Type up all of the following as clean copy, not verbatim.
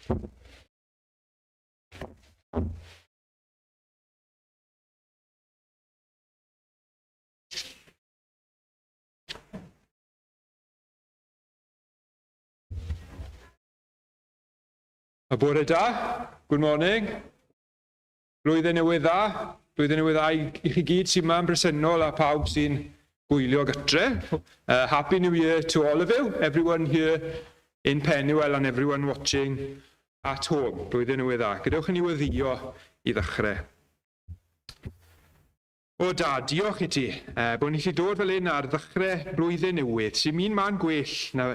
A bore da, good morning. Blwyddyn newydd dda, blwyddyn newydd dda i chi gyd sy'n yma yn bresennol a pawb sy'n gwylio gytre. Happy New Year to all of you, everyone here in Penuel and everyone watching at home. Blwyddyn newydd dda. Gadewch i ni weddïo i ddechrau. O Dad, diolch i ti, bod ni'n gallu dod fel hyn ar ddechrau blwyddyn newydd, sy'n un man gwell na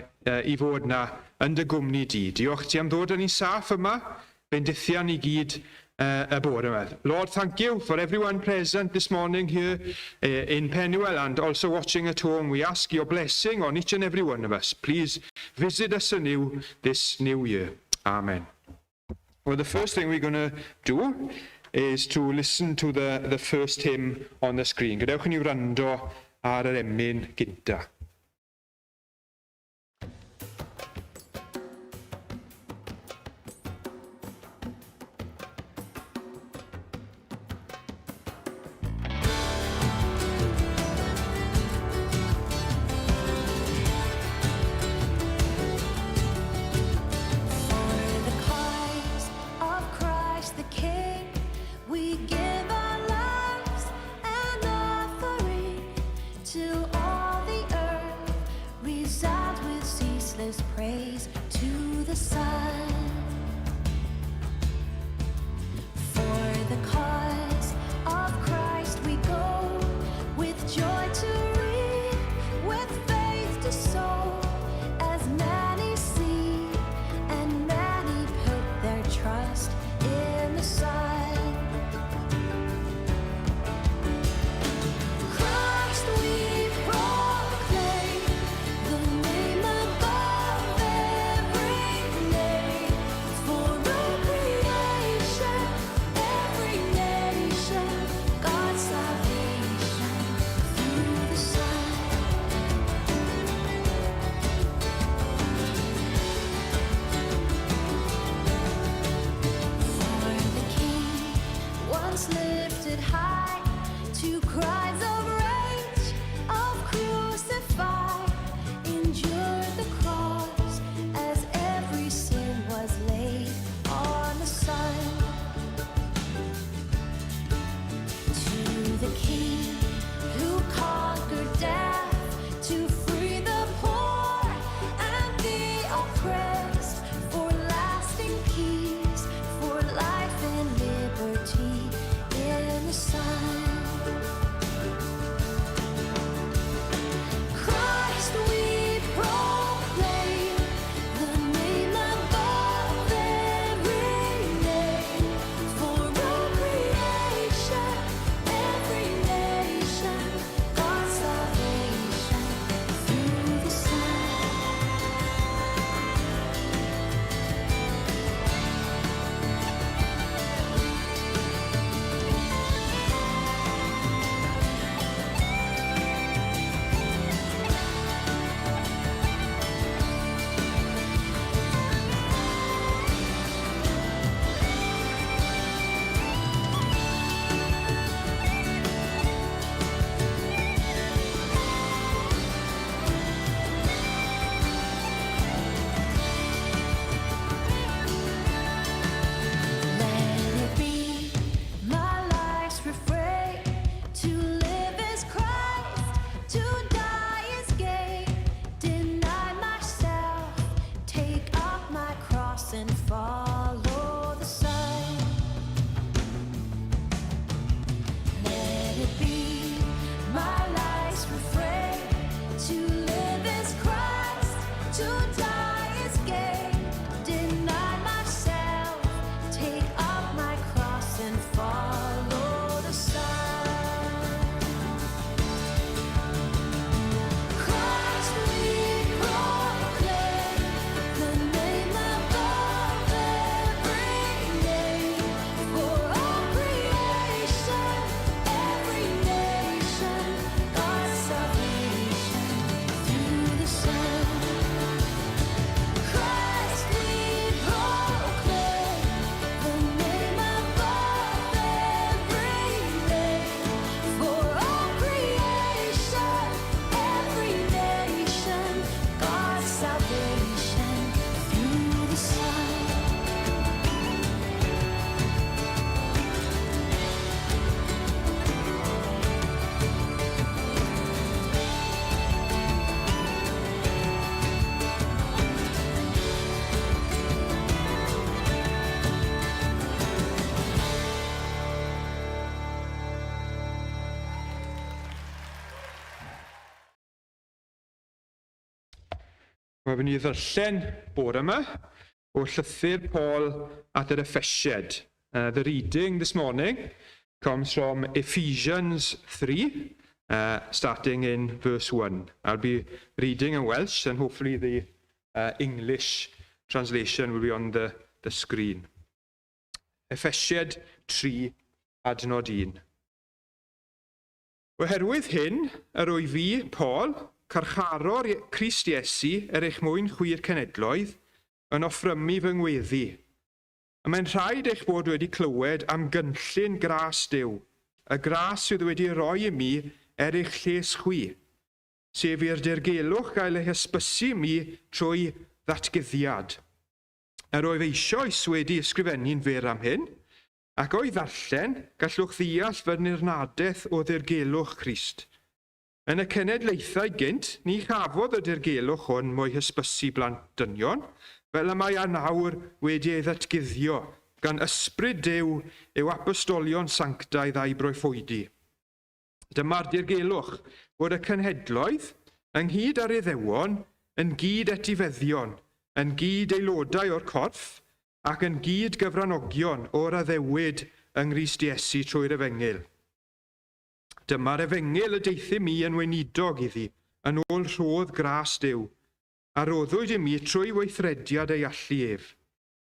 i fod na yn dy gwmni di. Diolch ti am ddod â ni'n saff yma, bendithian ni gyd y bore yma. Lord, thank you for everyone present this morning here in Penuel and also watching at home. We ask your blessing on each and every one of us. Please visit us anew this new year. Amen. Well, the first thing we're going to do is to listen to the first hymn on the screen. Gadewch i ni wrando ar yr emyn gynta. Mae fy ni ddarllen bore yma o llythyr Paul at yr Effesiaid. The reading this morning comes from Ephesians 3, starting in verse 1. I'll be reading in Welsh and hopefully the English translation will be on the screen. Effesiaid 3, adnod 1. Oherwydd hyn, yr wyf fi, Paul, carcharor Crist Iesu er eich mwyn chwi'r cenedloedd, yn offrymu fy ngweddi. Y mae'n rhaid eich bod wedi clywed am gynllun gras Duw, y gras sydd wedi ei roi i mi er eich lles chwi, sef i'r dirgelwch gael ei hysbysu i mi trwy ddatguddiad. Yr oedd eisoes wedi ysgrifennu'n fyr am hyn, Ac o'i ddarllen, gallwch ddeall fy nirnadaeth o ddirgelwch Crist. Yn y cenedlaethau gynt, ni chafodd y dirgelwch hwn mo'i hysbysu blant dynion, fel y mae a nawr wedi ei ddatguddio gan Ysbryd Duw i'w apostolion sanctaidd a'i broffwydi. Dyma'r dirgelwch, fod y cenhedloedd, ynghyd â'r Iddewon, yn gyd-etifeddion, yn gyd-aelodau o'r corff, ac yn gyd-gyfranogion o'r addewid yng Nghrist Iesu trwy'r Efengyl. Dyma'r Efengyl y deuthum i yn weinidog iddi, yn ôl rhodd gras Duw, a roddwyd i mi trwy weithrediad ei allu ef.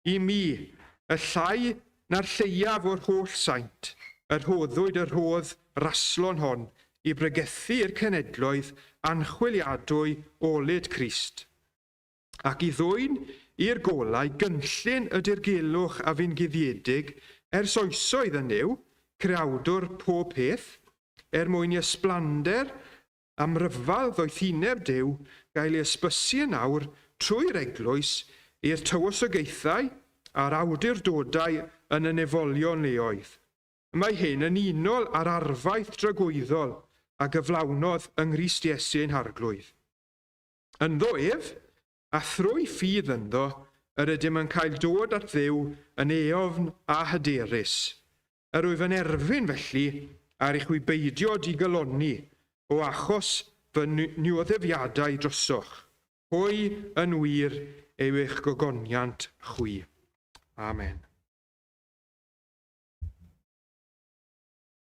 I mi, y llai na'r lleiaf o'r holl saint, y rhoddwyd y rhodd raslon hon i bregethu i'r cenedloedd anchwiliadwy olud Crist, ac i ddwyn i'r golau gynllun y dirgelwch a fu'n guddiedig ers oesoedd yn Nuw, Creawdwr pob peth, er mwyn i ysblander Am ryfel ddoethineb Duw gael ei ysbysu yn awr trwy'r Eglwys i'r tywysogaethau a'r awdurdodau yn y nefolion leoedd. Y mae hyn yn unol â'r arfaeth dragwyddol a gyflawnodd yng Nghrist Iesu ein Harglwydd. Ynddo ef, a thrwy ffydd ynddo, yr ydym yn cael dod at Dduw yn eofn a hyderus. Yr wyf yn erfyn, felly, ar i chwi beidio digalonni o achos fy nioddefiadau drosoch. Pwy yn wir yw eich gogoniant chwi? Amen.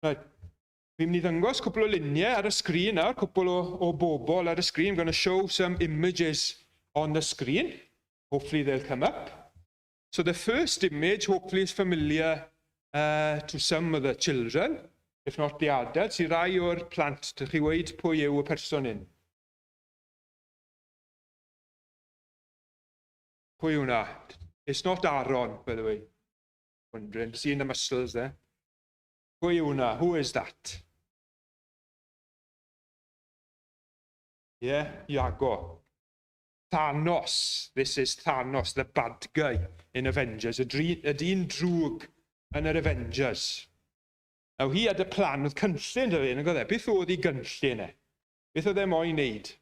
Right. Fi'n mynd i ddangos cwpl o luniau ar y sgrin nawr, cwpl o bobl ar y sgrin. I'm going to show some images on the screen. Hopefully they'll come up. So the first image hopefully is familiar to some of the children, if not the adults. I rai o'r plant, dych chi weud pwy yw y person hyn? Pwy yw hwnna? It's not Aaron, by the way. Wondering, seeing the muscles there. Pwy yw hwnna? Who is that? Yeah, Iago. Thanos, this is Thanos, the bad guy in Avengers, y, dri, y dyn drwg yn yr Avengers. Now, he had a plan, oedd cynllun 'da fe, nag oedd e? Beth oedd ei gynllun e? Beth oedd e moyn wneud?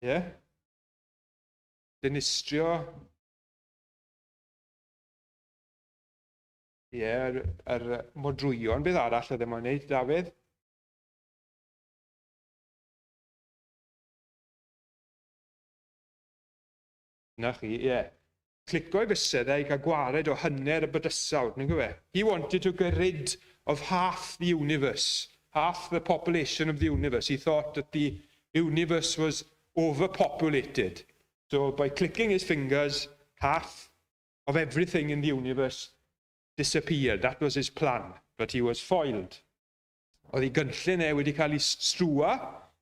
Ie? Yeah? Dinistrio. Ie, yeah, yr, yr modrwyon, beth arall oedd e moyn wneud, Dafydd? Na chi, ie. Yeah. Clico i fysedd e i gael gwared o hanner y bydysawd, nag yw e? He wanted to get rid of half the universe, half the population of the universe. He thought that the universe was overpopulated. So by clicking his fingers, half of everything in the universe disappeared. That was his plan, but he was foiled. Oedd ei gynllun e wedi cael ei strwa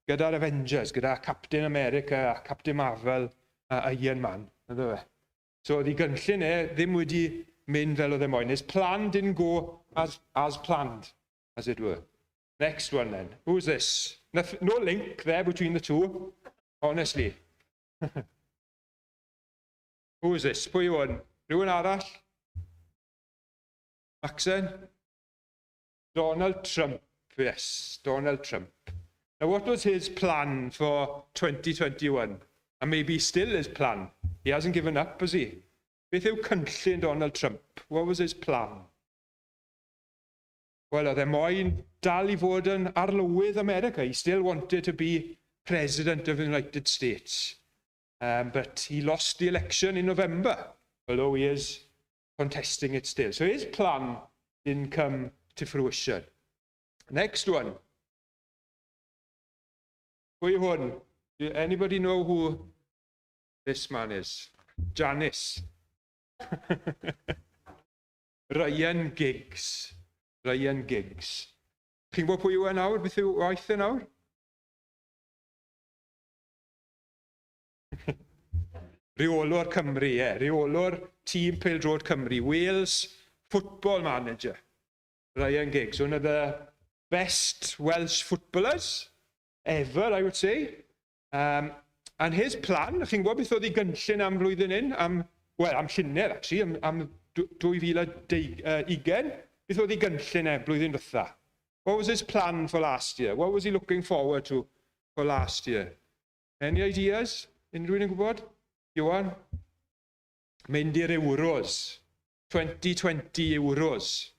gyda'r Avengers, gyda Captain America a Captain Marvel a Iron Man. Ydw fe? So oedd ei gynllun e ddim wedi mynd fel oedd e moyn. His plan didn't go as planned, as it were. Next one then. Who's this? No link there between the two, honestly. Who is this? Pwy yw hwn? Rhywun arall? Maxen? Donald Trump, yes, Donald Trump. Now, what was his plan for 2021? And maybe still his plan. He hasn't given up, has he? Beth yw cynllun Donald Trump? What was his plan? Wel, oedd e moyn dal i fod yn arlywydd America. He still wanted to be President of the United States. But he lost the election in November, although he is contesting it still. So his plan didn't come to fruition. Next one. Pwy yw hwn? Do anybody know who this man is? Janice. Ryan Giggs. Ryan Giggs. Chi'n gwybod pwy yw e nawr? Beth yw waith e nawr? Rheolwr Cymru, ie. Yeah. Rheolwr tîm pêl-droed Cymru. Wales football manager. Ryan Giggs, one of the best Welsh footballers ever, I would say. And his plan, chi'n gwybod beth oedd ei gynllun am flwyddyn hyn? Am, well, am llynedd, actually, am 2020. Beth oedd ei gynllun e blwyddyn ddiwetha? What was his plan for last year? What was he looking forward to for last year? Any ideas? Unrhyw un yn gwybod? Iwan? Mynd i'r Euros. 2020 Euros.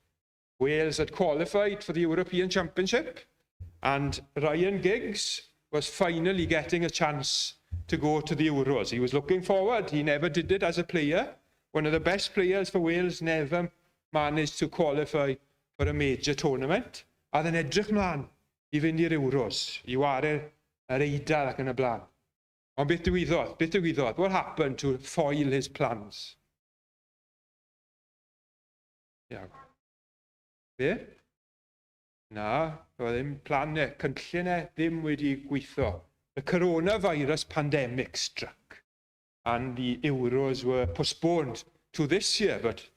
Wales had qualified for the European Championship and Ryan Giggs was finally getting a chance to go to the Euros. He was looking forward. He never did it as a player. One of the best players for Wales never managed to qualify for a major tournament. A oedd yn edrych mlaen i fynd i'r Euros, i ware yr Eidal ac yn y blaen. Ond beth ddigwyddodd? Beth ddigwyddodd? What happened to foil his plans? Iawn. Be? Na, doedd ddim plan e, cynllun e ddim wedi gweithio. The coronavirus pandemic struck and the Euros were postponed to this year, but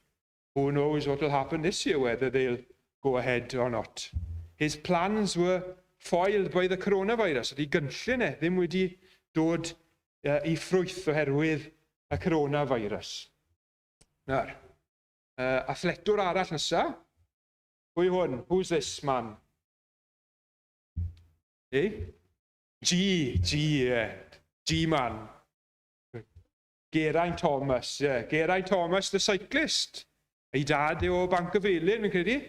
who knows what will happen this year, whether they'll go ahead or not. His plans were foiled by the coronavirus. Oedd ei gynllun e ddim wedi dod i ffrwyth oherwydd y coronavirus. Nawr, athletwr arall nesa. Pwy hwn? Who's this man? Eh? G, G, yeah. G-man. Geraint Thomas, yeah. Geraint Thomas, the cyclist. Ei dad yw o Bancyfelin, fi'n credu.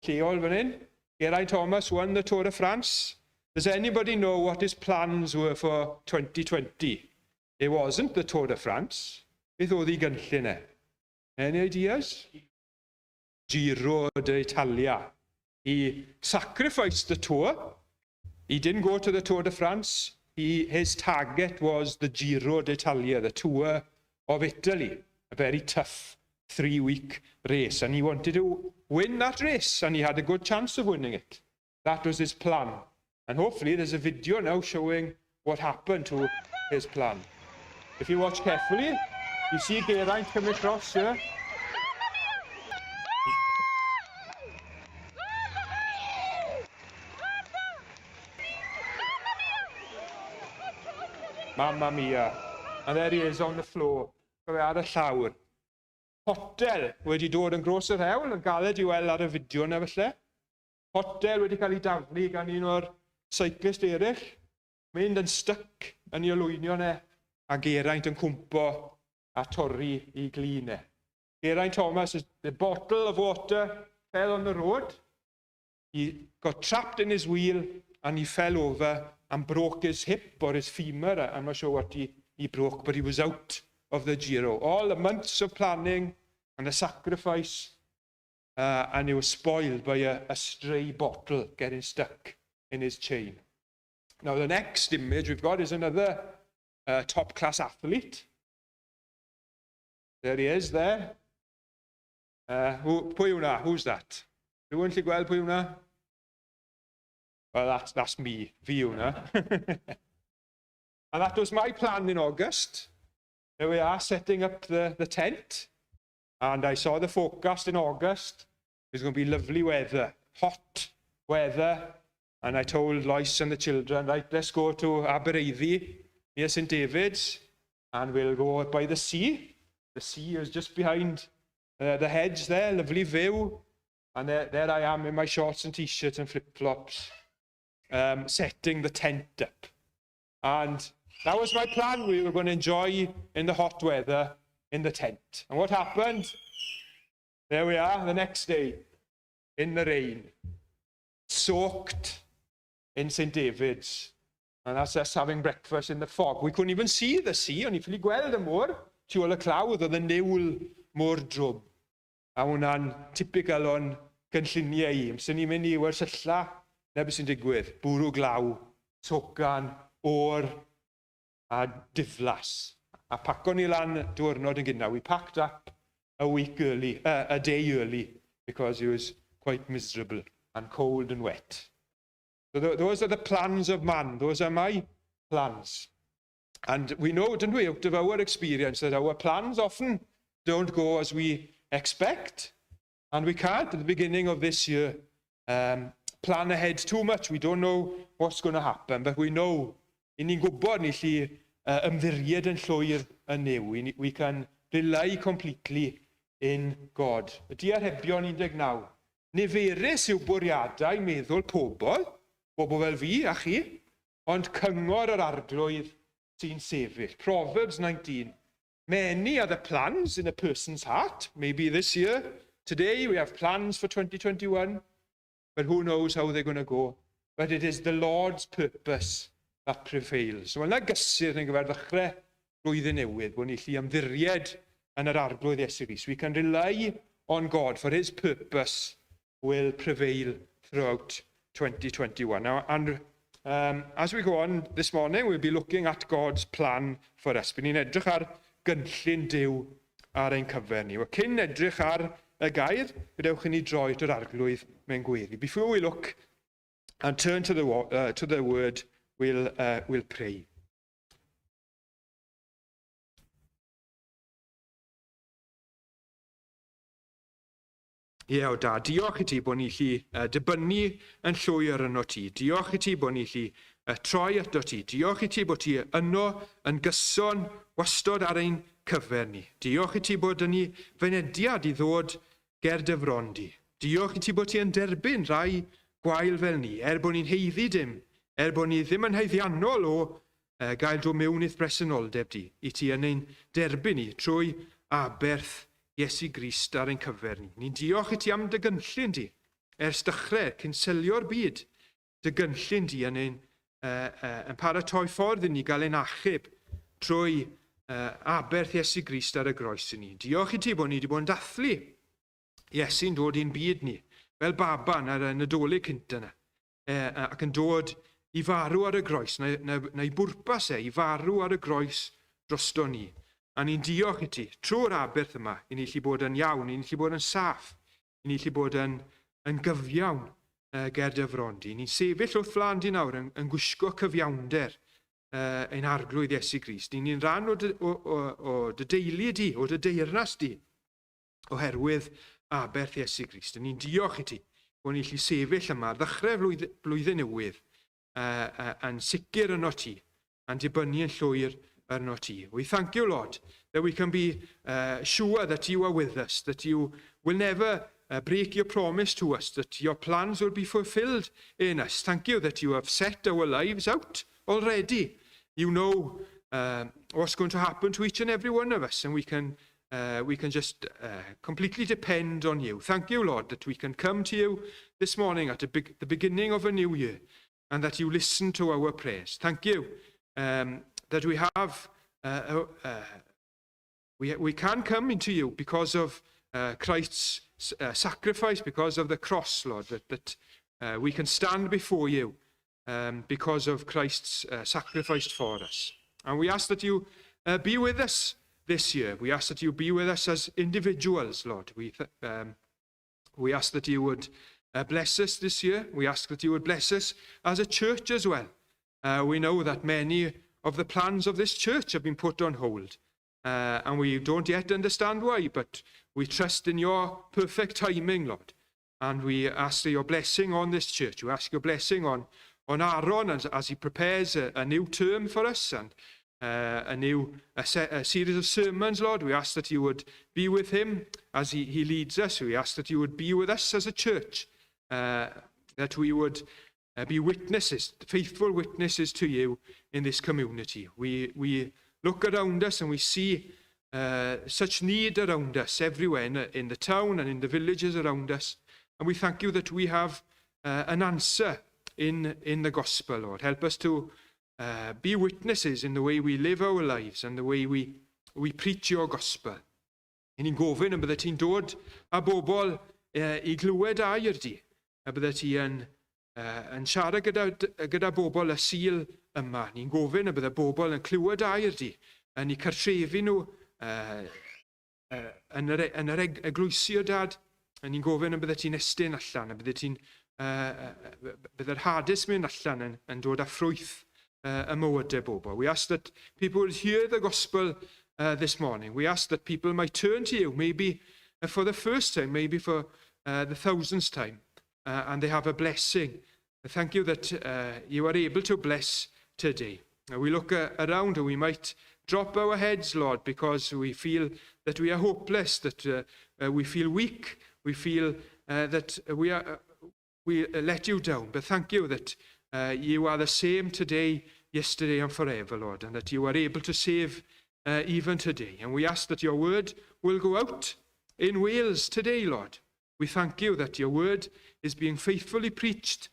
Lleol fan hyn. Geraint Thomas won the Tour de France. Does anybody know what his plans were for 2020? It wasn't the Tour de France. Beth oedd ei gynllun e? Any ideas? Giro d'Italia. He sacrificed the tour. He didn't go to the Tour de France. His target was the Giro d'Italia, the Tour of Italy, a very tough 3-week race. And he wanted to win that race, and he had a good chance of winning it. That was his plan. And hopefully there's a video now showing what happened to his plan. If you watch carefully, you see Geraint coming across here. Mamma mia. And there he is on the floor. Fe ar y llawr. Potel wedi dod yn gros yr hewl, yn galed i weld ar y fideo yna felly. Potel wedi cael ei daflu gan un o'r cyclist eraill. Mynd yn styc yn ei olwynion e, a Geraint yn cwmpo a torri i glin e. Geraint Thomas, the bottle of water fell on the road. He got trapped in his wheel and he fell over and broke his hip or his femur. I'm not sure what he broke, but he was out of the Giro. All the months of planning and the sacrifice, and he was spoiled by a stray bottle getting stuck in his chain. Now, the next image we've got is another top-class athlete. There he is there. Who, pwy hwnna? Who's that? Rhywun lli gweld pwy hwnna? Well, that's me. Fi hwnna. And that was my plan in August. There we are, setting up the tent. And I saw the forecast in August. It was going to be lovely weather, hot weather. And I told Lois and the children, "Right, let's go to Abereiddy near St David's and we'll go by the sea." The sea is just behind the hedge there, lovely view. And there I am in my shorts and t-shirt and flip-flops, setting the tent up. And that was my plan. We were going to enjoy in the hot weather in the tent. And what happened? There we are, the next day, in the rain, soaked in St David's. And that's us having breakfast in the fog. We couldn't even see the sea, o'n i ffili gweld y môr tu ôl y clawdd, oedd y niwl mor drwm. A hwnna'n typical o'n gynlluniau i. Amser ni'n mynd i wersylla, na beth sy'n digwydd. Bwrw glaw, tocan, oer a diflas. A paco ni lan diwrnod yn gynnar. We packed up a week early, a day early, because it was quite miserable and cold and wet. So those are the plans of man. Those are my plans. And we know, don't we, out of our experience, that our plans often don't go as we expect. And we can't, at the beginning of this year, plan ahead too much. We don't know what's going to happen, but we know, i ni'n gwybod ni lli ymddiried yn llwyr yn Nuw. We can rely completely in God. Y Diarhebion 19. Niferus yw bwriadau meddwl pobl, bobl fel fi a chi, ond cyngor yr Arglwydd sy'n sefyll. Proverbs 19. Many are the plans in a person's heart. Maybe this year, today we have plans for 2021, but who knows how they're going to go. But it is the Lord's purpose that prevails. Wel, na gysur yn gyfer ddechrau blwyddyn newydd, bod ni lli ymddiried yn yr Arglwydd Iesu Grist. We can rely on God, for his purpose will prevail throughout 2021. Now, and as we go on this morning, we'll be looking at God's plan for us. Bydd ni'n edrych ar gynllun Duw ar ein cyfer ni. Wel, cyn edrych ar y gair, gadewch i ni droi at yr Arglwydd mewn gweddi. Before we look and turn to the word, we'll pray. Ie, o Dad, diolch i ti bod ni lli dibynnu yn llwyr yno ti. Diolch i ti bod ni lli troi ato ti. Diolch i ti bod ti yno yn gyson wastod ar ein cyfer ni. Diolch i ti bod yn ni fynediad i ddod ger dy fron di. Diolch i ti bod ti yn derbyn rhai gwael fel ni, er bod ni'n haeddu dim, er bod ni ddim yn haeddiannol o gael dod mewn i'th bresenoldeb di, i ti yn ein derbyn ni trwy aberth Iesu Grist ar ein cyfer ni. Ni'n diolch i ti am dy gynllun di, ers dechrau, cyn selio'r byd, dy gynllun di yn ein yn paratoi ffordd i ni gael ein achub trwy aberth Iesu Grist ar y groes i ni. Diolch i ti bod ni wedi bod yn dathlu Iesu'n dod i'n byd ni, fel baban ar y Nadolig cynta yna, ac yn dod i farw ar y groes, na i bwrpas e, i farw ar y groes drosto ni. A ni'n diolch i ti, trwy'r aberth yma, i ni allu bod yn iawn, i ni allu bod yn saff, i ni allu bod yn gyfiawn ger dy fron di. Ni'n sefyll wrth flaen di nawr yn gwisgo cyfiawnder ein Arglwydd Iesu Grist. Ni'n rhan o dy deulu di, o dy deyrnas di, oherwydd aberth Iesu Grist. Ni'n diolch i ti bod ni'n gallu sefyll yma ar ddechrau blwyddyn newydd yn sicr yno ti, a'n dibynnu yn llwyr arno ti. We thank you, Lord, that we can be sure that you are with us, that you will never break your promise to us, that your plans will be fulfilled in us. Thank you that you have set our lives out already. You know what's going to happen to each and every one of us, and we can just completely depend on you. Thank you, Lord, that we can come to you this morning at the beginning of a new year and that you listen to our prayers. Thank you that we can come into you because of Christ's sacrifice, because of the cross, Lord, that we can stand before you because of Christ's sacrifice for us. And we ask that you be with us this year. We ask that you be with us as individuals, Lord. We ask that you would bless us this year. We ask that you would bless us as a church as well. We know that many of the plans of this church have been put on hold. And we don't yet understand why, but we trust in your perfect timing, Lord. And we ask your blessing on this church. We ask your blessing on Aaron as he prepares a new term for us and a series of sermons, Lord. We ask that you would be with him as he leads us. We ask that you would be with us as a church, that we would be witnesses, faithful witnesses to you in this community. We look around us and we see such need around us everywhere in the town and in the villages around us. And we thank you that we have an answer in the gospel, Lord. Help us to be witnesses in the way we live our lives and the way we, we preach your gospel. I ni'n gofyn y bydde ti'n dod â bobl uh, i glywed air di, a bydde ti yn, uh, yn siarad gyda, gyda bobl y Sul yma. Ni'n gofyn y bydde bobl yn clywed air di, yn eu cartrefi nhw, uh, uh, yn yr, e, yn yr eglwysi o dad, a ni'n gofyn y bydde ti'n estyn allan, a bydde ti'n, uh, bydde'r hades mynd allan yn, yn dod â ffrwyth uh, y mywydau bobl. We ask that people would hear the gospel this morning. We ask that people might turn to you, maybe for the first time, maybe for the thousandth time, and they have a blessing. Thank you that you are able to bless today. We look around and we might drop our heads, Lord, because we feel that we are hopeless, that we feel weak, we feel that we, are, we let you down. But thank you that you are the same today, yesterday, and forever, Lord, and that you are able to save even today. And we ask that your word will go out in Wales today, Lord. We thank you that your word is being faithfully preached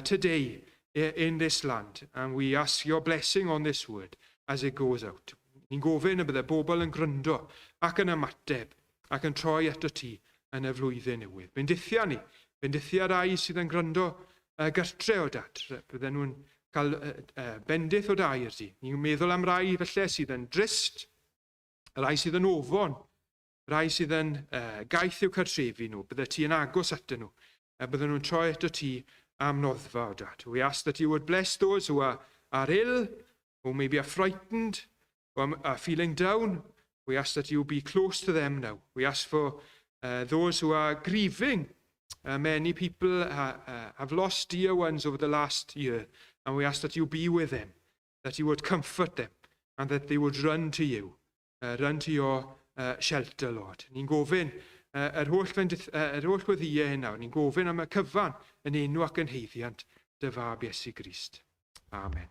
today in this land. And we ask your blessing on this word as it goes out. Ni'n gofyn y bydde bobl yn gryndo ac yn ymateb ac yn troi ato ti yn y flwyddyn newydd. Bendithia ni, bendithia rai sydd yn gryndo gartre o dad. Bydden nhw'n cael bendith o d'air di. Ni'n meddwl am rai felly sydd yn drist, rai sydd yn ofon, rai sydd yn gaeth i'w cartrefi nhw. Bydde ti yn agos atyn nhw. A bydden nhw'n troi ato ti am noddfa o dad. We ask that you would bless those who are ill, who maybe are frightened, who are feeling down. We ask that you be close to them now. We ask for those who are grieving. Many people have lost dear ones over the last year, and we ask that you be with them, that you would comfort them, and that they would run to you, run to your shelter, Lord. Ni'n gofyn yr holl, fendith, yr holl weddïau hyn nawr. Ni'n gofyn am y cyfan yn enw ac yn haeddiant dy fab Iesu Grist. Amen.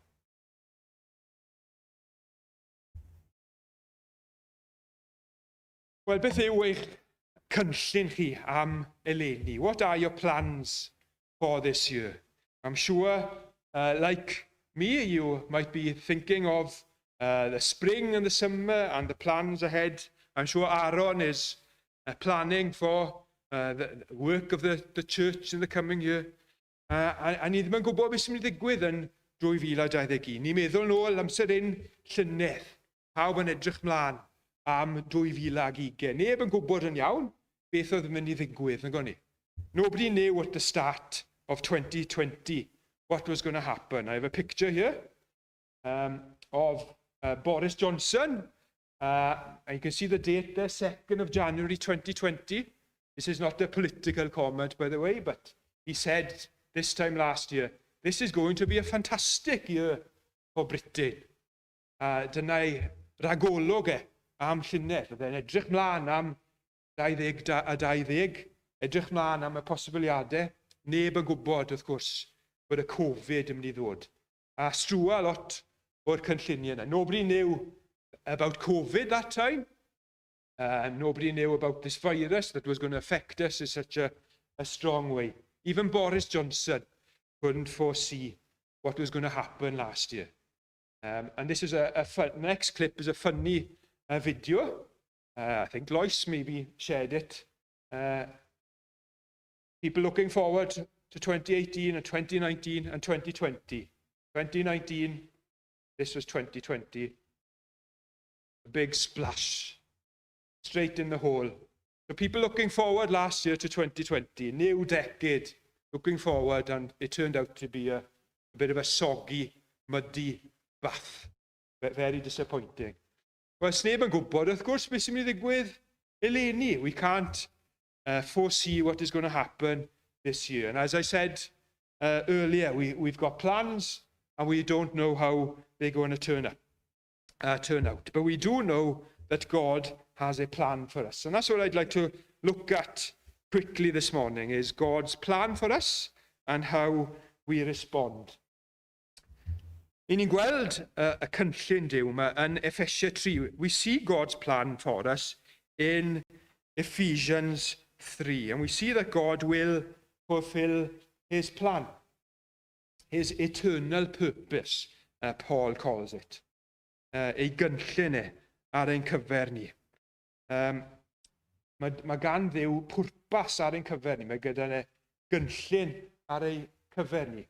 Wel, beth yw eich cynllun chi am eleni? What are your plans for this year? I'm sure, like me, you might be thinking of the spring and the summer and the plans ahead. I'm sure Aaron is planning for the work of the church in the coming year. A ni ddim yn gwybod beth sy'n mynd i ddigwydd yn 2021. Ni'n meddwl nôl amser un llynedd. Pawb yn edrych mlaen am 2020. Neb yn gwybod yn iawn beth oedd yn mynd i ddigwydd, nag o'n ni? Nobody knew at the start of 2020 what was going to happen. I have a picture here of Boris Johnson. And you can see the date there, 2nd of January 2020. This is not a political comment, by the way, but he said this time last year, "This is going to be a fantastic year for Britain." Dyna'i ragolwg e am llynedd. Oedd e'n edrych mlaen am 20 a 20, edrych mlaen am y posibiliadau. Neb yn gwybod, wrth gwrs, bod y Covid yn mynd i ddod. A strwa lot o'r cynlluniau yna. Nobody knew about Covid that time. Nobody knew about this virus that was going to affect us in such a strong way. Even Boris Johnson couldn't foresee what was going to happen last year. And this is a fun, next clip is a funny video. I think Lois maybe shared it. People looking forward to 2018 and 2019 and 2020. 2019, this was 2020. A big splash straight in the hole. So people looking forward last year to 2020, new decade, looking forward, and it turned out to be a bit of a soggy, muddy bath. Very disappointing. Wel, sneb yn gwybod, wrth gwrs, beth sy'n mynd i ddigwydd eleni. We can't foresee what is going to happen this year. And as I said earlier, we've got plans and we don't know how they're going to turn out. But we do know that God has a plan for us. And that's what I'd like to look at quickly this morning, is God's plan for us and how we respond. I ni'n gweld y cynllun Duw yma yn Effesiau 3. We see God's plan for us in Ephesians 3. And we see that God will fulfill his plan, his eternal purpose. Paul calls it. Ei gynllun e ar ein cyfer ni. Mae gan Dduw pwrpas ar ein cyfer ni. Mae gyda ne gynllun ar ei cyfer ni.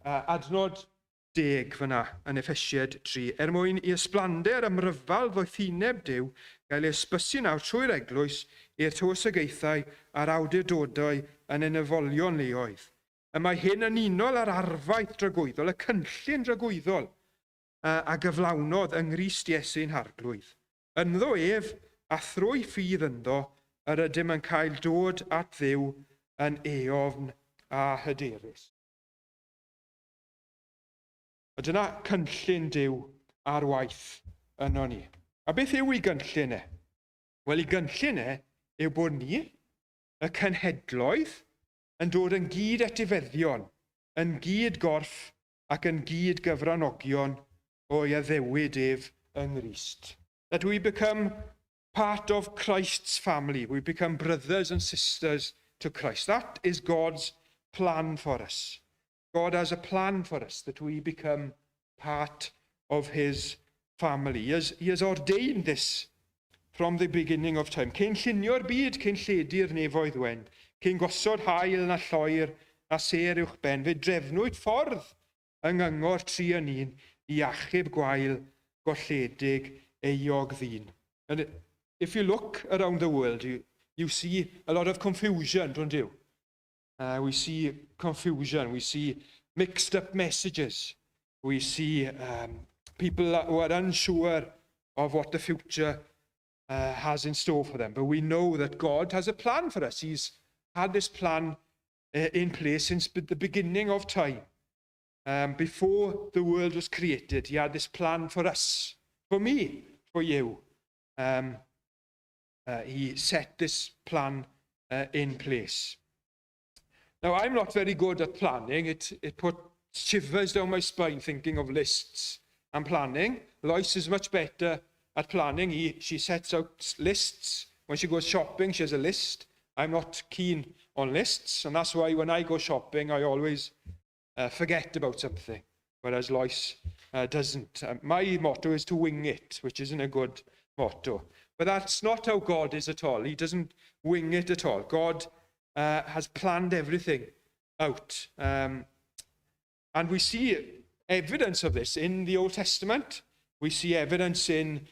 Adnod 10 fyna yn Effesiaid 3, er mwyn i ysblander ymryfal ddoethineb Duw gael ei ysbysu nawr trwy'r eglwys i'r tywysogaethau a'r awdurdodau yn y nefolion leoedd. Y mae hyn yn unol â'r arfaeth dragwyddol, y cynllun dragwyddol, a gyflawnodd yng Nghrist Iesu'n Harglwydd. Ynddo ef, a thrwy ffydd ynddo, yr ydym yn cael dod at Dduw yn eofn a hyderus. A dyna cynllun Duw ar waith yno ni. A beth yw ei gynllun e? Wel, ei gynllun e yw bod ni, y cenhedloedd, yn dod yn gyd etifeddion, yn gyd gorff ac yn gyd gyfranogion o'i addewid ef yng Nghrist. That we become part of Christ's family. We become brothers and sisters to Christ. That is God's plan for us. God has a plan for us that we become part of his family. He has ordained this from the beginning of time. Cyn llunio'r byd, cyn lledu'r nefoedd wen, cyn gosod haul na lloer na sêr uwch ben, fe drefnwyd ffordd yng nghyngor tri yn un i achub gwael golledig euog ddyn. And if you look around the world, you see a lot of confusion, don't you? We see confusion, we see mixed up messages, we see people who are unsure of what the future has in store for them. But we know that God has a plan for us. He's had this plan in place since the beginning of time. Before the world was created, he had this plan for us, for me, for you. He set this plan in place. Now, I'm not very good at planning. It puts shivers down my spine thinking of lists and planning. Lois is much better at planning. She sets out lists. When she goes shopping, she has a list. I'm not keen on lists, and that's why when I go shopping, I always forget about something, whereas Lois doesn't. My motto is to wing it, which isn't a good motto. But that's not how God is at all. He doesn't wing it at all. God has planned everything out. And we see evidence of this in the Old Testament. We see evidence in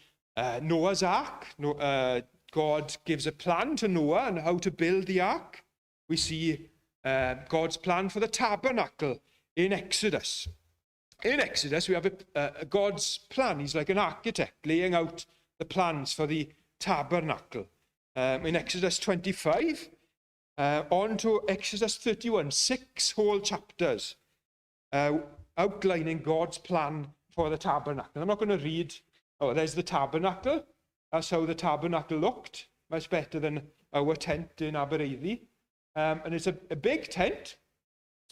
Noah's Ark. No, God gives a plan to Noah on how to build the ark. We see God's plan for the tabernacle in Exodus. In Exodus, we have a God's plan. He's like an architect laying out the plans for the tabernacle. In Exodus 25, on to Exodus 31, six whole chapters outlining God's plan for the tabernacle. I'm not going to read. Oh, there's the tabernacle. That's how the tabernacle looked. Much better than our tent in Abereiddi. And it's a big tent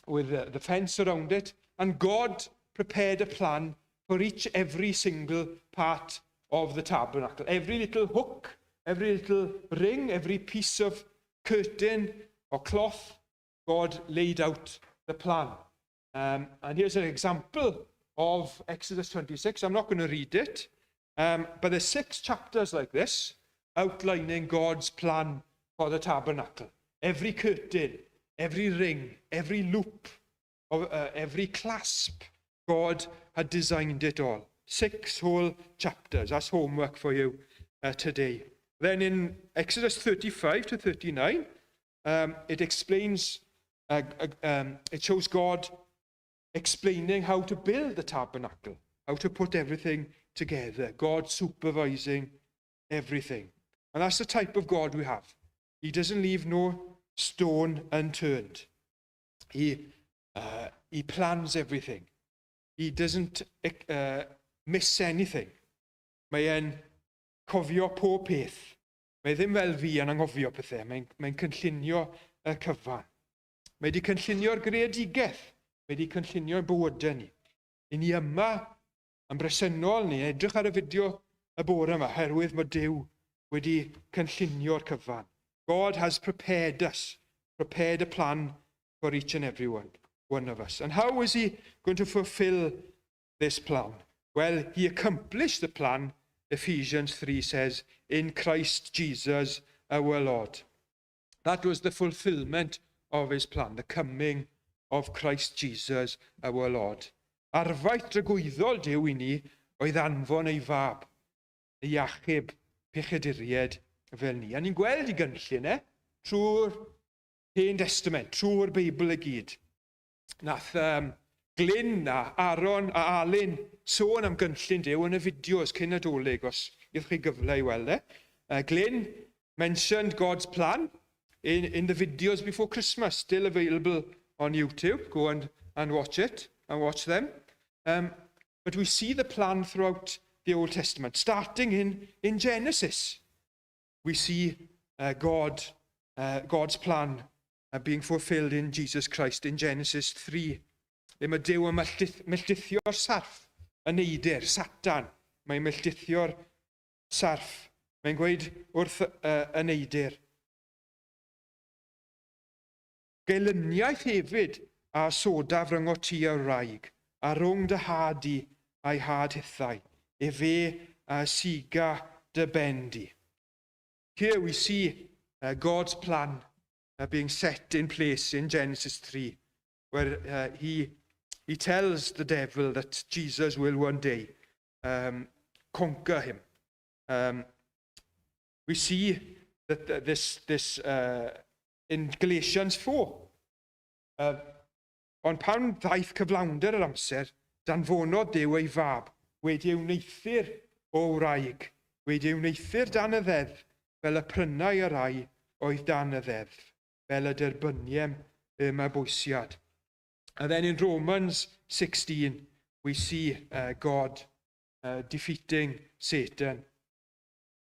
with the fence around it. And God prepared a plan for each, every single part of the tabernacle. Every little hook, every little ring, every piece of curtain or cloth, God laid out the plan. And here's an example of Exodus 26. I'm not going to read it, but there's six chapters like this outlining God's plan for the tabernacle. Every curtain, every ring, every loop, every clasp, God had designed it all. Six whole chapters. That's homework for you today. Then in Exodus 35 to 39, it explains, it shows God explaining how to build the tabernacle, how to put everything together, God supervising everything. And that's the type of God we have. He doesn't leave no stone unturned. He plans everything. He doesn't miss anything. Mae e'n cofio pob peth. Mae e ddim fel fi yn anghofio pethau. Mae'n cynllunio y cyfan. Mae wedi cynllunio'r greadigaeth. Mae wedi cynllunio'r bywydau ni. I ni yma yn bresennol ni, edrych ar y fideo y bore yma, herwydd mae Duw wedi cynllunio'r cyfan. God has prepared us, prepared a plan for each and every one of us. And how is he going to fulfill this plan? Well, he accomplished the plan, Ephesians 3 says, in Christ Jesus our Lord. That was the fulfillment of his plan, the coming of Christ Jesus our Lord. Arfaeth dragwyddol Duw i ni oedd anfon ei fab, i achub pechaduriaid fel ni. A ni'n gweld ei gynllun e trwy'r Hen Testament, trwy'r Beibl i gyd. Nath Glyn a Aaron a Alun sôn am gynllun Duw yn y fideos cyn Nadolig, os ydych chi gyfle i weld e. Glyn mentioned God's plan in the videos before Christmas, still available on YouTube. Go and watch it and watch them. But we see the plan throughout the Old Testament, starting in Genesis. We see God's plan being fulfilled in Jesus Christ in Genesis 3. Le mae Duw yn melltithio'r sarff, y neidr, Satan. Mae'n melltithio'r sarff. Mae'n gweud wrth y neidr. "Gelyniaeth hefyd a osodaf rhyngot ti a'r wraig, a rhwng dy had di a'i had hithau. Efe a ysiga dy ben di." Here we see God's plan being set in place in Genesis 3, where he tells the devil that Jesus will one day conquer him. We see that this in Galatians 4. Ond pan ddaeth cyflawnder yr amser, danfonodd Duw ei fab, wedi ei wneuthur o wraig, wedi ei wneuthur dan y ddeddf, fel y prynai y rhai oedd dan y ddeddf, fel y derbyniem y mabwysiad. And then in Romans 16, we see God defeating Satan.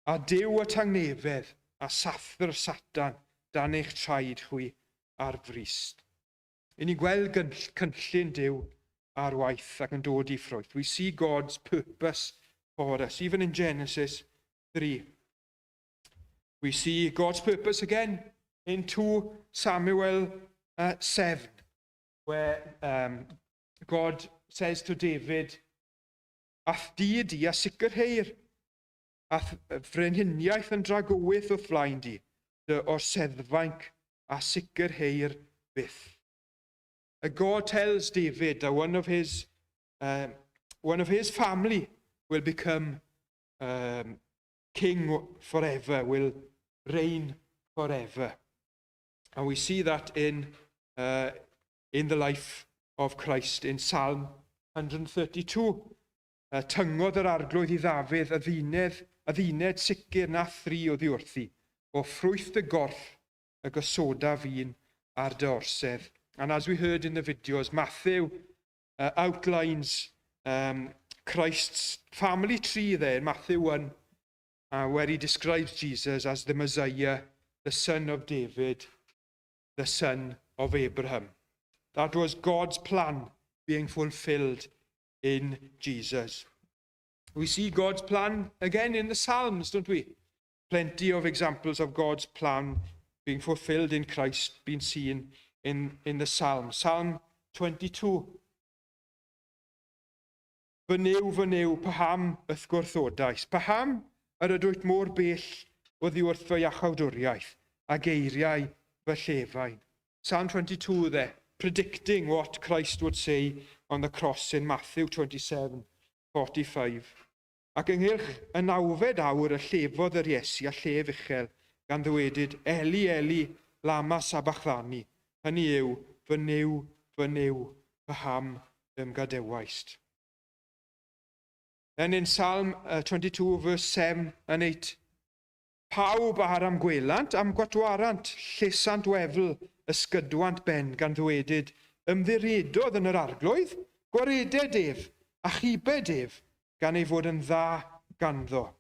A Duw y tangnefedd a sathr Satan dan eich traed chwi ar frys. I ni'n gweld cynllun Duw ar waith ac yn dod i ffrwyth. We see God's purpose for us, even in Genesis 3. We see God's purpose again in 2 Samuel 7, where God says to David, "A'th dŷ di a sicrheir, a'th frenhiniaeth yn dragywydd o'th flaen di, dy orseddfainc a sicrheir byth." God tells David that one of his family will become king forever, will reign forever. And we see that in the life of Christ in Psalm 132. Tyngodd yr Arglwydd i Ddafydd adduned sicr na thry oddi wrthi. O ffrwyth dy gorff y gosodaf un ar dy orsedd. And as we heard in the videos, Matthew outlines Christ's family tree there in Matthew 1, where he describes Jesus as the Messiah, the son of David, the son of Abraham. That was God's plan being fulfilled in Jesus. We see God's plan again in the Psalms, don't we? Plenty of examples of God's plan being fulfilled in Christ being seen in the Psalms. Psalm 22. Fy Nuw, fy Nuw, paham y'th gwrthodais? Paham yr ydwyt mor bell oddi wrth fy iachawdwriaeth a geiriau fy llefain? Psalm 22 there, predicting what Christ would say on the cross in Matthew 27:45. Ac ynghylch y nawfed awr y llefodd yr Iesu â llef uchel, gan ddywedyd, "Eli, Eli, lama sabachthani?" Hynny yw, "Fy Nuw, fy Nuw, paham y'm gadawaist?" Then in Psalm 22, verse 7 and 8, Pawb ar a'm gwelant, a'm gwatwarant, llesant wefl, ysgydwant ben, gan ddywedyd, "Ymddiriedodd yn yr Arglwydd, gwareded ef, achubed ef, gan ei fod yn dda ganddo."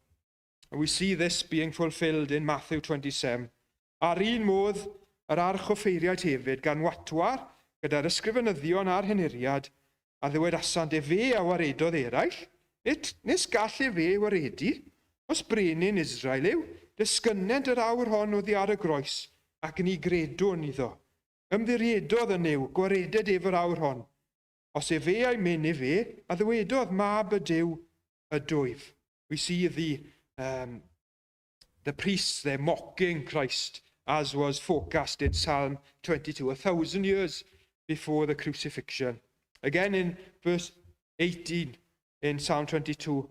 And we see this being fulfilled in Matthew 27. A'r un modd, yr archoffeiriaid hefyd, gan watwar gyda'r ysgrifenyddion a'r henuriaid, a ddywedasant, "Efe a waredodd eraill, nid, nis gall efe waredu, os brenin Israel yw, disgyned yr awr hon oddi ar y groes, ac ni gredwn iddo. Ymddiriedodd yn Nuw, gwareded ef yr awr hon." Os efe a'i myn efe, a ddywedodd, Mab y Duw ydwyf. We see the priests there mocking Christ, as was forecast in Psalm 22, 1,000 years before the crucifixion. Again in verse 18 in Psalm 22,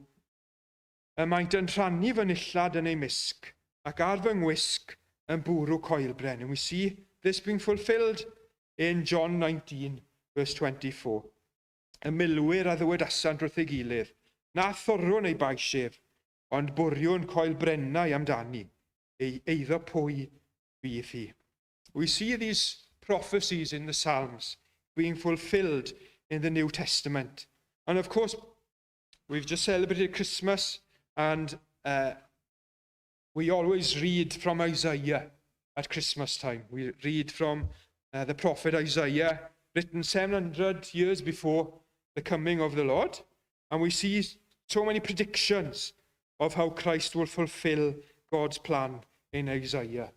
"Y maent yn rhannu fy nillad yn eu mysg, ac ar fy ngwisg yn bwrw coelbren." And we see this being fulfilled in John 19, verse 24. Y milwyr a ddywedasant wrth ei gilydd, "Na thorrwn ei bais ef, ond bwriwn coelbrennau amdani, ei eiddo pwy fydd hi?" We see these prophecies in the Psalms being fulfilled in the New Testament. And of course, we've just celebrated Christmas and we always read from Isaiah at Christmas time. We read from the prophet Isaiah, written 700 years before the coming of the Lord. And we see so many predictions of how Christ will fulfill God's plan in Isaiah.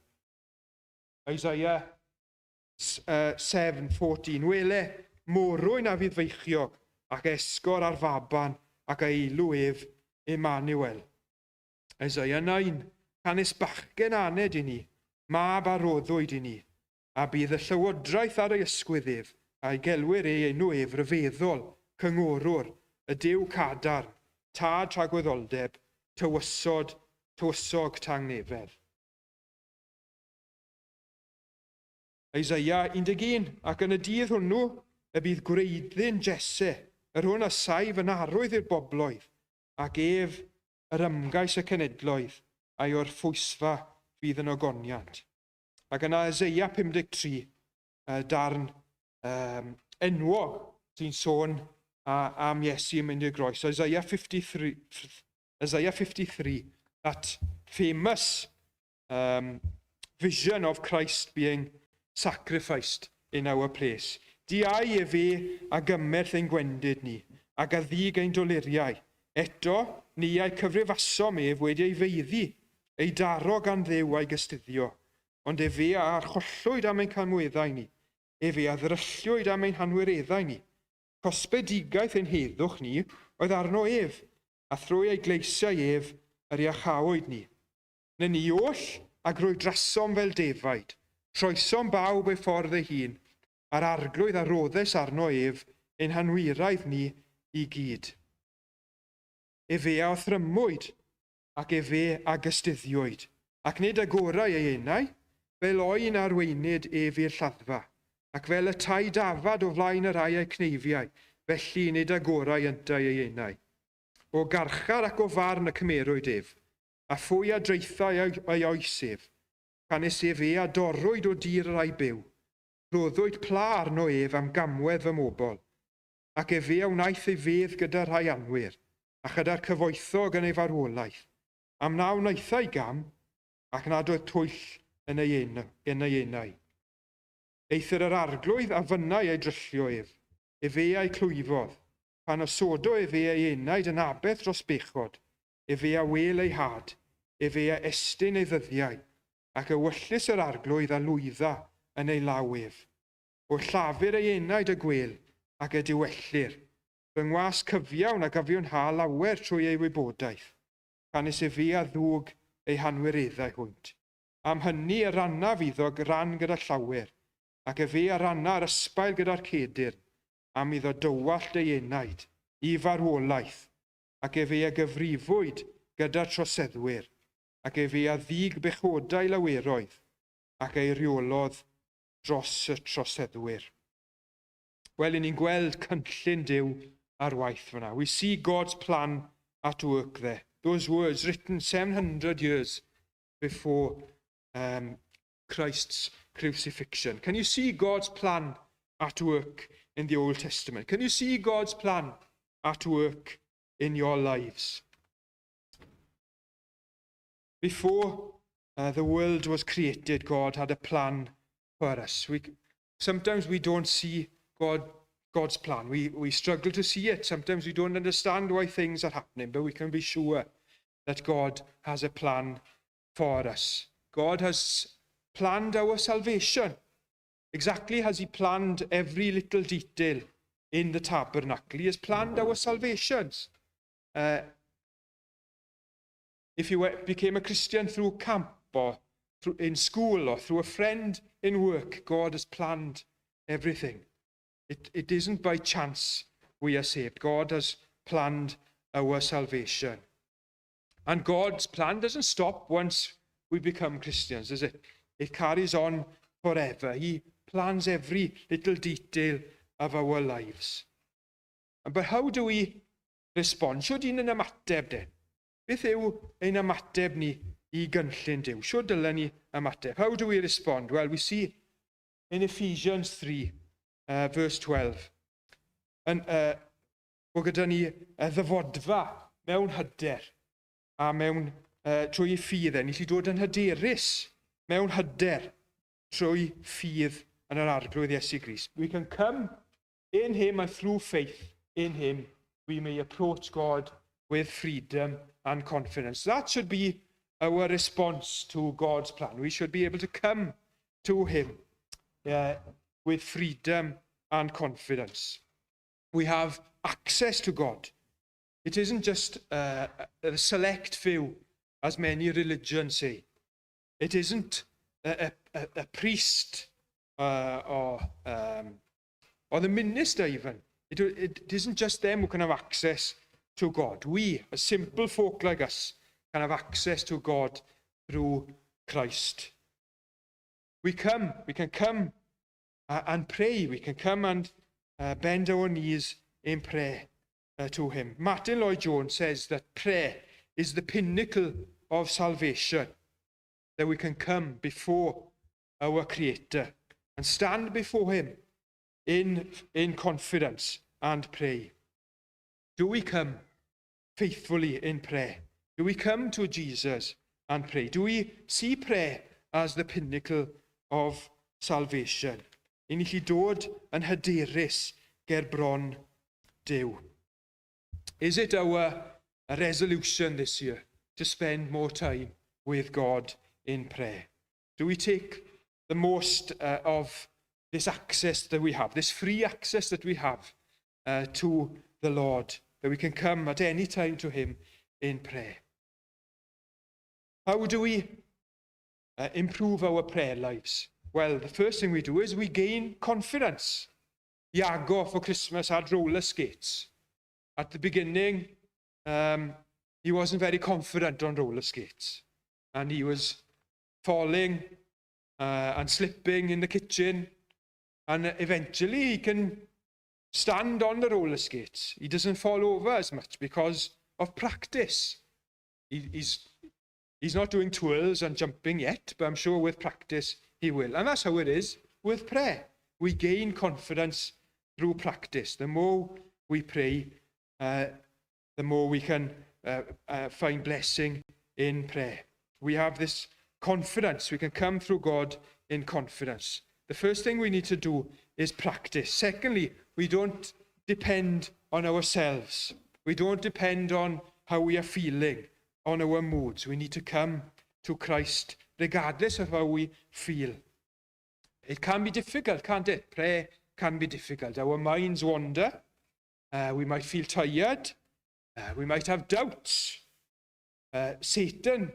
Isaiah 7:14. "Wele, morwyn a fydd feichiog ac esgor ar faban ac a elw ef Emmanuel." Isaiah 9. "Canys bachgen aned i ni, mab a roddwyd i ni, a bydd y llywodraeth ar ei ysgwydd ef, a'i gelwir ei enw ef Rhyfeddol, Cyngorwr, y Duw Cadarn, Tad Tragwyddoldeb, Tywysog Tangnefedd." Isaiah 11, "Ac yn y dydd hwnnw y bydd gwreiddyn Jesse, yr hwn a saif yn arwydd i'r bobloedd, ac ef yr ymgais y cenedloedd, a'i orffwysfa fydd yn ogoniant." Ac yna Isaiah 53, darn enwog sy'n sôn am Iesu yn mynd i'r groes. Isaiah 53, Isaiah 53, that famous vision of Christ being sacrificed in our place. "Diau efe a gymerth ein gwendid ni, ac a ddug ein doluriau. Eto, ni a'i cyfrifasom ef wedi ei faeddu, ei daro gan Dduw a'i gystuddio. Ond efe a archollwyd am ein camweddau ni, efe a ddrylliwyd am ein hanwireddau ni. Cosbedigaeth ein heddwch ni oedd arno ef, a thrwy ei gleisiau ef yr iachawyd ni. Nyni oll a grwydrasom fel defaid, troesom bawb ei ffordd ei hun, a'r Arglwydd a roddes arno ef ein hanwiraidd ni i gyd. Efe a othrymwyd, ac efe a gystuddiwyd, ac nid agorai ei enau, fel oen a arweinid ef i'r lladdfa, ac fel y tai dafad o flaen y rhai a'i cneifiai, felly nid agorai yntau ei enau. O garchar ac o farn y cymerwyd ef, a phwy a draethai ei oes ef? Canys efe a dorrwyd o dir y rhai byw. Rhoddwyd pla arno ef am gamwedd fy mobl. Ac efe a wnaeth ei fedd gyda'r rhai anwir, a chyda'r cyfoethog yn ei farwolaeth, am na wnaethai gam, ac nad oedd twyll yn ei enau. Eithr yr Arglwydd a fynnai ei dryllio ef, efe a'i clwyfodd, pan osodo efe ei enaid yn aberth dros bechod, efe a wêl ei had, efe a estyn ei ddyddiau, ac ewyllys yr Arglwydd a lwydda yn ei law ef. O llafur ei enaid y gwêl, ac y diwellir. Fy ngwas cyfiawn a gyfiawnha lawer trwy ei wybodaeth, canys efe a ddwg eu hanwireddau hwynt. Am hynny y rannaf iddo ran gyda llawer, ac efe a ranna yr ysbail gyda'r cedyrn, am iddo dywallt ei enaid i farwolaeth, ac efe a gyfrifwyd gyda'r troseddwyr, ac efe a ddug bechodau laweroedd, ac a'i reolodd dros y troseddwyr." Wel, ni'n gweld cynllun Duw ar waith fyna. We see God's plan at work there. Those words written 700 years before Christ's crucifixion. Can you see God's plan at work in the Old Testament? Can you see God's plan at work in your lives? Before the world was created, God had a plan for us. Sometimes we don't see God's plan. We struggle to see it. Sometimes we don't understand why things are happening, but we can be sure that God has a plan for us. God has planned our salvation, exactly as He planned every little detail. in the tabernacle. He has planned our salvations. If you became a Christian through camp or in school or through a friend in work, God has planned everything. It isn't by chance we are saved. God has planned our salvation. And God's plan doesn't stop once we become Christians, does it? It carries on forever. He plans every little detail of our lives. But how do we respond? Shwd y'n ni'n ymateb den? Beth yw ein ymateb ni i gynllun Duw? Shwd dylen ni ymateb? How do we respond? Well, we see in Ephesians 3, verse 12, yn, bod gyda ni y ddyfodfa mewn hyder a mewn, trwy ffydd e. Ni allu dod yn hyderus mewn hyder trwy ffydd yn yr Arglwydd Iesu Grist. We can come in him, and through faith in him we may approach God with freedom and confidence. That should be our response to God's plan. We should be able to come to him with freedom and confidence. We have access to God. It isn't just a select few, as many religions say. It isn't a priest or the minister even. It isn't just them who can have access to God. We, a simple folk like us, can have access to God through Christ. We can come and pray. We can come and bend our knees in prayer to him. Martyn Lloyd-Jones says that prayer is the pinnacle of salvation, that we can come before our Creator and stand before him in confidence and pray. Do we come faithfully in prayer? Do we come to Jesus and pray? Do we see prayer as the pinnacle of salvation? Y'n ni allu dod yn hyderus ger bron Duw. Is it our resolution this year to spend more time with God in prayer? Do we take the most of this access that we have, this free access that we have to the Lord, that we can come at any time to him in prayer? How do we improve our prayer lives? Well, the first thing we do is we gain confidence. Iago for Christmas had roller skates. At the beginning, he wasn't very confident on roller skates. And he was falling and slipping in the kitchen. And eventually he can stand on the roller skates. He doesn't fall over as much because of practice. He's not doing twirls and jumping yet, but I'm sure with practice he will. And that's how it is with prayer. We gain confidence through practice. The more we pray, the more we can find blessing in prayer. We have this confidence. We can come through God in confidence. The first thing we need to do is practice. Secondly, we don't depend on ourselves. We don't depend on how we are feeling, on our moods. We need to come to Christ regardless of how we feel. It can be difficult, can't it? Prayer can be difficult. Our minds wander. We might feel tired. We might have doubts. Satan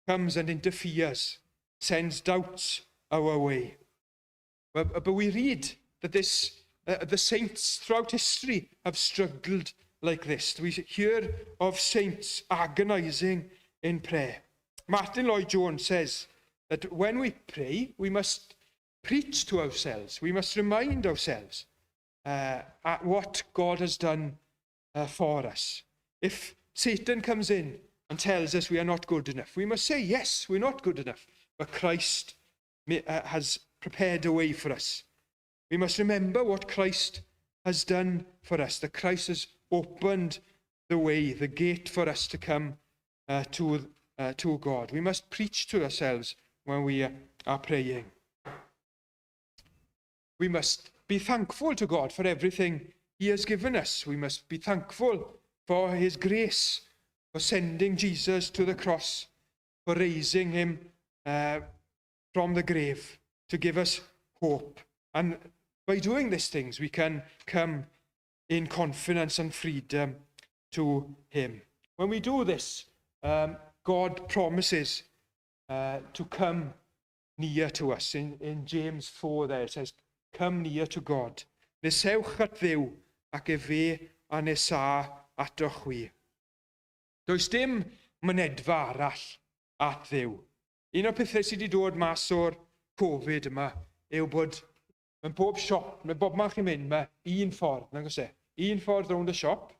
comes and interferes, sends doubts our way. But we read that the saints throughout history have struggled like this. We hear of saints agonizing in prayer. Martyn Lloyd-Jones says that when we pray, we must preach to ourselves. We must remind ourselves at what God has done for us. If Satan comes in and tells us we are not good enough, we must say, "Yes, we're not good enough, but Christ has prepared a way for us." We must remember what Christ has done for us, that Christ has opened the way, the gate for us to come to God. We must preach to ourselves when we are praying. We must be thankful to God for everything he has given us. We must be thankful for his grace, for sending Jesus to the cross, for raising him from the grave, to give us hope. And by doing these things, we can come in confidence and freedom to Him. When we do this, God promises to come near to us. In James 4 there it says, "Come near to God." Nesewch at Dduw ac efe a nesâ atoch chwi. Does dim mynedfa arall at Dduw. Un o'r pethau sydd wedi dod mas o'r Covid yma yw bod mewn pob siop, mewn bob man chi'n mynd, mae un ffordd, nag oes e? Un ffordd rownd y siop.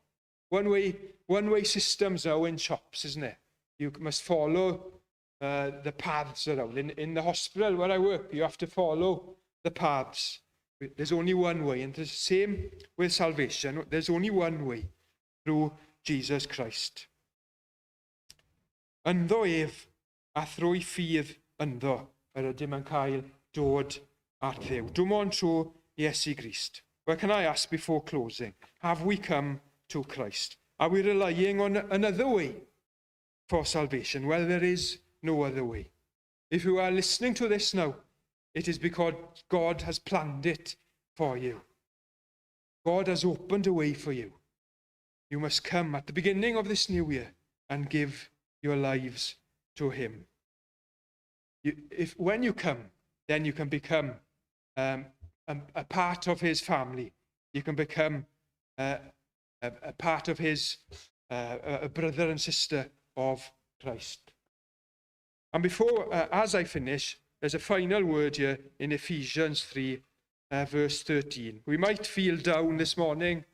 One way systems now in shops, isn't it? You must follow the paths around. In the hospital where I work, you have to follow the paths. There's only one way, and the same with salvation. There's only one way, through Jesus Christ. Ynddo ef, a thrwy ffydd ynddo, yr ydym yn cael dod at Dduw. Dim ond trwy Iesu Grist. Well, can I ask before closing, have we come to Christ? Are we relying on another way for salvation? Well, there is no other way. If you are listening to this now, it is because God has planned it for you. God has opened a way for you. You must come at the beginning of this new year and give your lives to Him. When you come, then you can become a part of His family. You can become a part of His, a brother and sister of Christ. And before, as I finish, there's a final word here in Ephesians 3, verse 13. We might feel down this morning.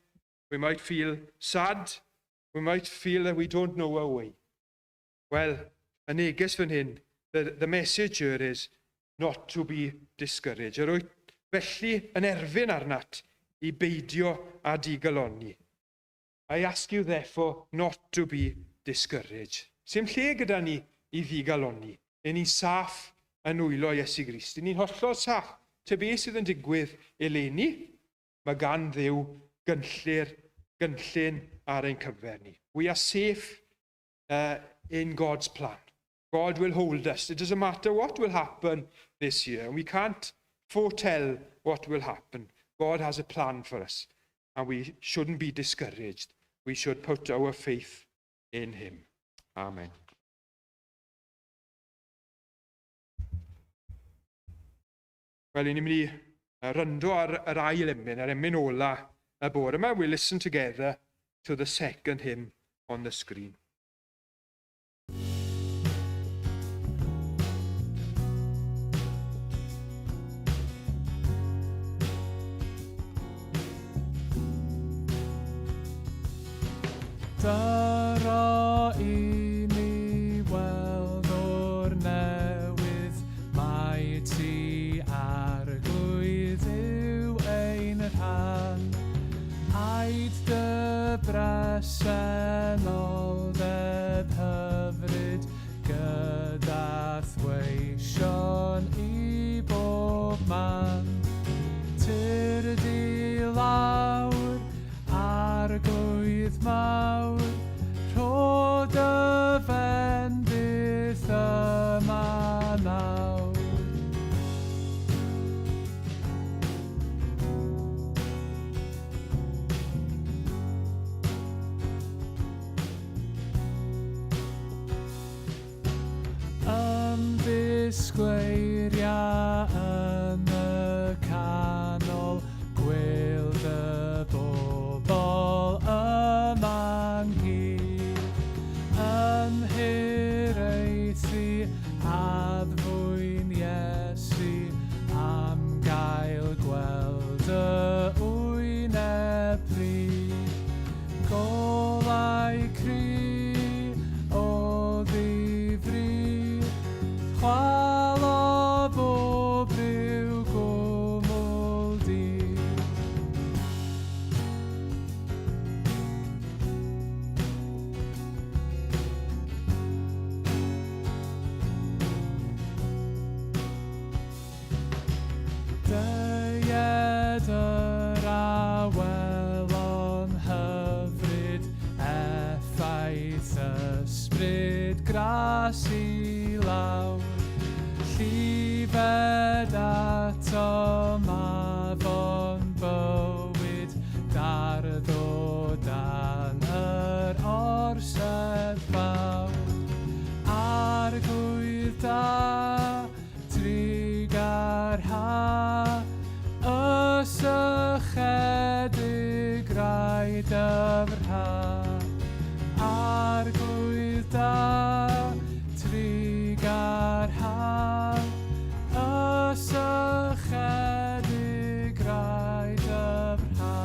We might feel sad. We might feel that we don't know our way. Wel, y neges fan hyn, the message here is not to be discouraged. Yr wyt felly yn erfyn arnat i beidio â digalonni. I ask you therefore not to be discouraged. Sim lle gyda ni i ddigalonni. Y'n ni'n saff yn nwylo Iesu Grist. Y'n ni'n hollol saff. Ta beth sydd yn digwydd eleni, mae gan Dduw gynllun ar ein cyfer ni. We are safe in God's plan. God will hold us. It doesn't matter what will happen this year. And we can't foretell what will happen. God has a plan for us. And we shouldn't be discouraged. We should put our faith in Him. Amen. Wel, ni'n mynd i wrando ar yr ail emyn, yr emyn ola y bore yma. We'll listen together to the second hymn on the screen. Dyro i mi weld o'r newydd mai ti, Arglwydd, yw ein rhan. Aed dy bresenoldeb hyfryd gyda'th weision i bob man. Tyrd i lawr, Arglwydd mawr, rho dy fendith yma nawr. Ymddisgleiria yn y canol, gwêl dy bobl yma ynghyd. Yn hiraethu addfwyn Iesu am gael gweld dy wyneb prudd. Golau cry o ddifri, chwalo bob rhyw gwmwl du. Deued yr awelon hyfryd, effaith ysbryd gras i lawr. Llifed atom afon bywyd, darddwch rai dyfrha. Arglwydd da, trugarha, y sychedig rai dyfrha.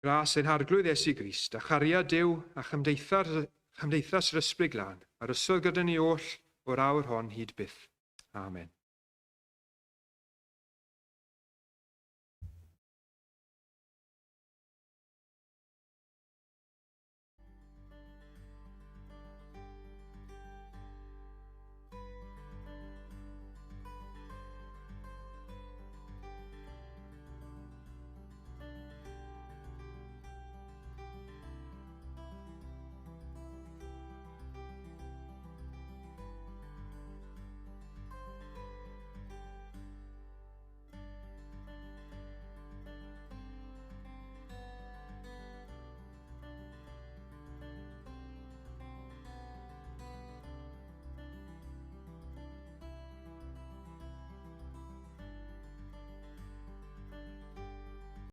Gras ein Harglwydd Iesu Grist, a chariad Duw, a chymdeithas yr Ysbryd Glân, a'r ysodd gyda ni oll o'r awr hon hyd byth. Amen.